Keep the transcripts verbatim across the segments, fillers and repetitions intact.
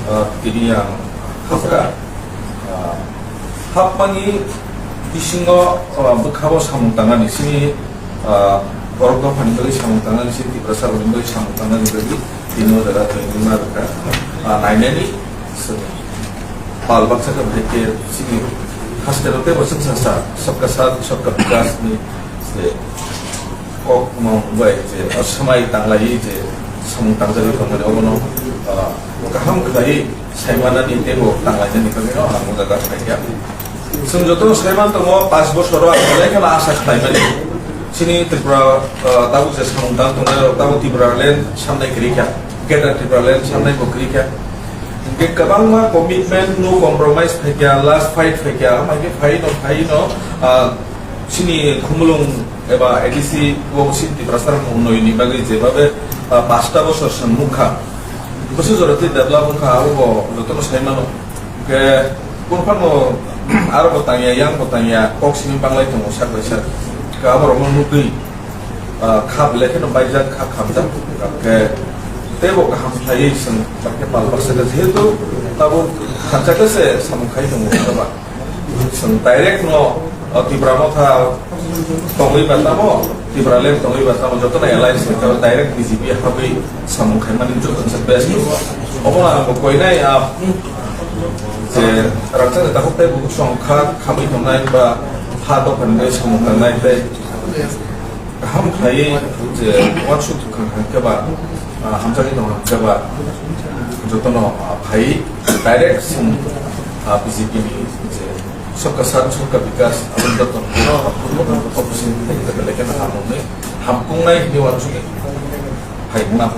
Ah, tini ang hapkha. Ah, hapmani bisingo, ah, bwkhao samung tangnani sini, ah, borok dophani bagwi samung tangnani sini, Tiprasa rokni bagwi samung tangnani bagwi tini o jaga tongwi ma rwkha. Ah, nainani sini pal baksa khe bahai khe sini haste rok tei bo chwngsa sa sabka saath sabka vikas ni se kok no bai je, o, swmai tanglai je samung tangjagwi tongmani obono, ah, kaham khlai saimanani tei bo tanglainani bagwi no ang o jaga phaikha. Chwng joto saiman tongo, panch bosoro ang belai kheno asa khlaimani. Chini Tripura, ah, tabuk je samung tang tongnai rok tabuk Tipraland samnai kwrwi kha, Greater Tipraland samnai bo kwrwi kha. Hingke kwbangma commitment, no compromise phaikha, last fight phaikha, amai khe phai no, phai no, ah, chini Khumulwng eba A D C o chini Tiprasa rok unnoyonni bagwi jebabe, ah, pasta bosor chwng nukha. Bwswk jora tei develop wngkha, abo bo jotono sai mano. Hingke buphangno aro bo tangya, yang bo tangya, kok simi banglai tongo sak bai sak. Hingke aborokno nukgwi, ah, kha belai kheno baijak, kha khamjak. Hingke teibo kaham khlaiwi chwng bai khe pal baksa khe, jehetu tabuk khamsa khe se samung khai tongo, hwnba? Chwng direct no, o, Tipra Motha tongwi ba tamo, Tipraland tongwi ba tamo, jotono alliance ni tamo direct B J P habwi samung khaimani joto se best. Obono ang bo koinai, ah, je rangchak ni takhuk tei bukhuk song kha khamwi tongnai ba ha dophani bai samung tangnai tei kaham khlaiwi je uansuk thwkha hwnkhe ba, ah, hamjagwi tongo hwnkhe ba, jotono, ah, phaiwi direct chwng, ah, B J P ni je Sabka Saath Sabka Vikas aboni jotono opposition belai kheno hamjaknai, hamkungnai hinwi uansuk phai wngna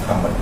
hambai.